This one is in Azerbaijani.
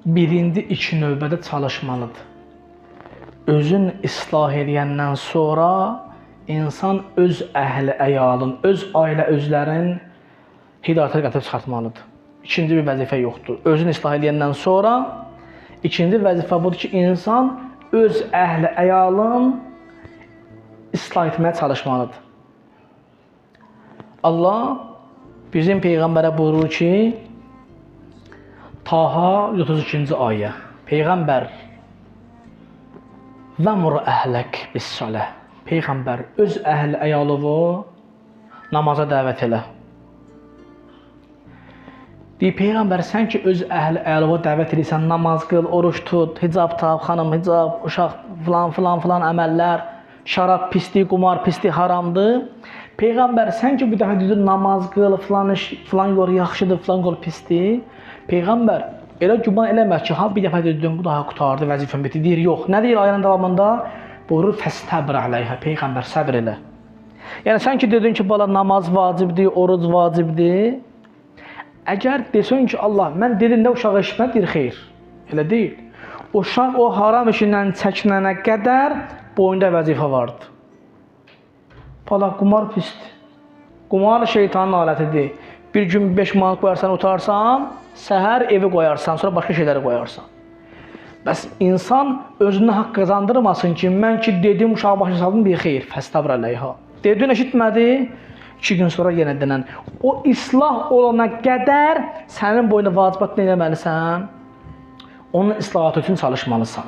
birinci ilk növbədə çalışmalıdır. Özün islah eləyəndən sonra insan öz əhli əyalın, öz ailə özlərin hidayətə gətirib çıxartmalıdır. İkinci bir vəzifə yoxdur. Özün islah eləyəndən sonra ikinci vəzifə budur ki, insan öz əhli əyalın islah etməyə çalışmalıdır. Allah bizim Peyğəmbərə buyurur ki, Taha 132-ci ayə. Peyğəmbər, vəmur əhlək bis-salah. Peyğəmbər, öz əhli əyalıvı namaza dəvət elə. Deyir, Peyğəmbər, sən ki öz əhli əyalıvı dəvət edirsən, namaz qıl, oruç tut, hicab tap, xanım hicab, uşaq filan filan filan əməllər, şərab pislik, qumar pislik, haramdır. Peyğəmbər, sən ki bu dəfə dedin namaz qıl, filan iş, filan yol yaxşıdır, filan yol pisdir. Peyğəmbər, elə güman eləmə ki, ha bir dəfə dedin, bu daha qurtardı, vəzifəm bitdi. Deyir, yox. Nə deyir ayənin davamında? Buyurur, fəstəbir əleyhə. Peyğəmbər, səbr elə. Yəni, sən ki dedin ki, bala namaz vacibdir, oruc vacibdir. Əgər desin ki, Allah, mən dedim də uşağı eşitmə, deyir, xeyr. Elə deyil. Uşaq o haram işindən çəkinənə qədər boyunda vəzifə vardır. Bala, qumar pisdir. Qumar şeytanın alətidir. Bir gün 5 manat qoyarsan, utarsan, səhər evi qoyarsan, sonra başqa şeyləri qoyarsan. Bəs insan özünə haqq qazandırmasın ki, mən ki dedim, uşağı başa saldım, bir xeyr, fəstabr əleyha. Dedin, eşitmədi, 2 gün sonra yenə denən. O islah olana qədər sənin boyunda vacibat nə eləməlisən? Onun islahatı üçün çalışmalısan.